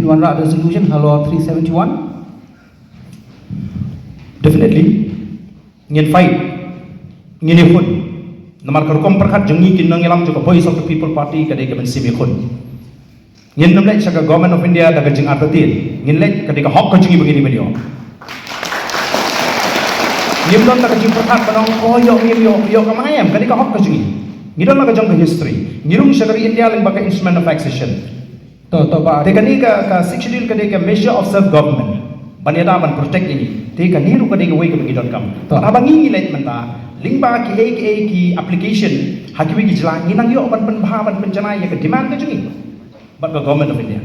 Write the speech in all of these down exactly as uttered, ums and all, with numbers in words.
Wanrah resolution halor three seventy-one. Definitely ngin fight, ngin ïakhun. Namar ka rukom pyrkhat jong ngi ki nongïalam jong ka Voice of the People Party ka dei ka mynsiem ïakhun. Ngin nym leit sha ka Government of India da ka jingartatien. Ngin leit ka dei ka hok ka jong ngi ba ngin ïa ïoh. Ngim don da ka jingpyrkhat ba nong, oh, ïoh, ngim ïoh, ïoh ka ma em, ka dei ka hok ka jong ngi. Ngi don la ka jong ka history. Ngi rung sha ka ri India lyngba ka Instrument of Accession. To, to ba. Te kane ka, ka Sixth Schedule ka dei ka measure of self government. Ban ïada ban protect ïa ngi. Te kane ruh ka dei kawei kaba ngi donkam. To. Haba ngi ngi leit mynta lyngba kiei kiei ki application ha kiwei ki jylla ngi nang ïoh ban pynbha ban pynjanai ïa ka demand ka jong ngi bad ka Government of India.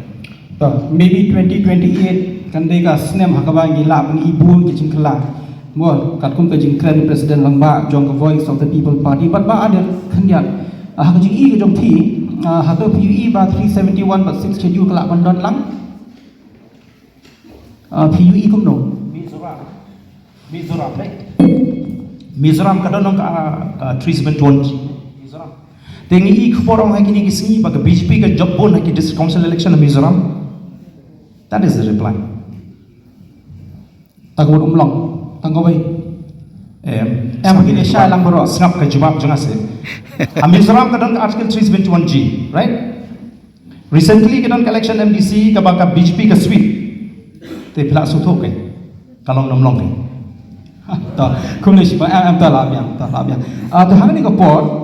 To, maybe twenty twenty-eight kan dei ka snem ha kaba ngi lah ban ibun ki jingkylla. Mo, katkum ka jingkren President Rangbah jong ka Voice of the People Party, bad ba ader khyndiat. Ah, ha ka jingïohi ka jong phi, ah, hato phi ïohi ba three seventy-one bad Sixth Schedule ka lah ban don lang? Ah, phi ïohi kumno? Mizoram. Mizoram, right? Mizoram ka don ka, ka three seventy-one G. Mizoram. Te ngi ïohi khubor ong ha kine ki sngi ba ka B J P ka jop bun ha ki district council election ha Mizoram. That is the reply. Tang ka mut um long, tang kawei. Em, em, ha kine shai lang baroh. Sngap ka jubab jong nga seh. Ha Mizoram ka don ka Article three seventy-one G, right? Recently ka don ka election M D C kaba ka B J P ka sweep. Te phi la sngewthuh kein. Ka long ne ym long kein. To, kumne shi ba, em, em, to lah biang, to lah biang. Ah, to ha kane ka por,